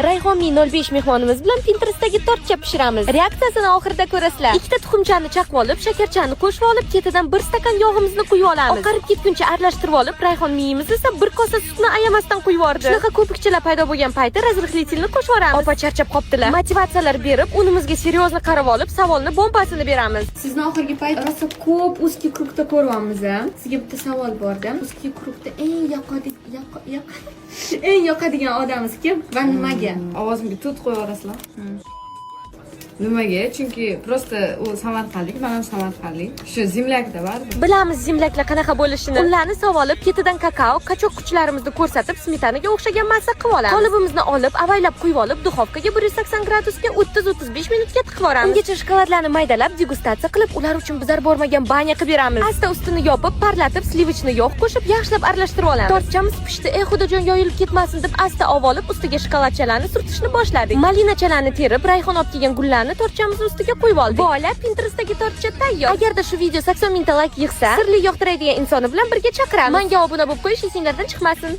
Rayhon 05 mehmonimiz bilan Pinterestdagi tortcha pishiramiz. Reaksiyasini oxirida ko'rasizlar. Ikkita tuxumchani chaqib olib, shakarchani qo'shib olib, ketidan bir stakan yog'imizni quyib olamiz. Oqarib ketguncha aralashtirib olib, Rayhon miyimiz esa bir kosa sutni ayamasdan quyib yubordi. Shunaqa ko'pikchalar paydo bo'lgan payti разрыхлитель ni qo'shib yuboramiz. Opa charchab qoptilar. Motivatsiyalar berib, unimizga серьёзно qarab olib, savolni bombasini beramiz. Sizni oxirgi payt rosa ko'p узкий круг da ko'ryapmiz a. Sizga bitta savol borda. Узкий круг da eng yoqadigan odamimiz kim va nimaga? Ovozimga tut qo'yib yuborasizlar. Nimaga? Chunki просто u samarqandlik, man ham samarqandlik. Shu земляк da baribir. Bilamiz земляк lar qanaqa bo'lishini. Unlarni solib, ketidan kakao, качок kuchlarimizni ko'rsatib, smetanaga o'xshagan massa qilib olamiz. Qolibimizni olib, avaylab quyib olib, duxovkaga 180 gradusga 30-35 minutga tiqib yuboramiz. Ungacha shokoladlarni maydalab, degustatsiya qilib, ular uchun bizlar bormagan баня qilib beramiz. Asta ustini yopib, parlatib, сливочный yog' qo'shib, yaxshilab aralashtirib olamiz. Tortchamiz pishdi. "Ey xudojon, yoyilib ketmasin", deb asta olib, ustiga shokoladchalarni surtishni boshladik. Malinachalarni terib, Rayhon olib kelgan gullarni tortchamiz ustiga qo'yib oldik. Voila, Pinterestdagi tortcha tayyor. Agarda shu video 80 mingta layk yig'sa, sirli yoqtiradigan insoni bilan birga chaqiramiz. Menga obuna bo'lib qo'yish esinglardan chiqmasin.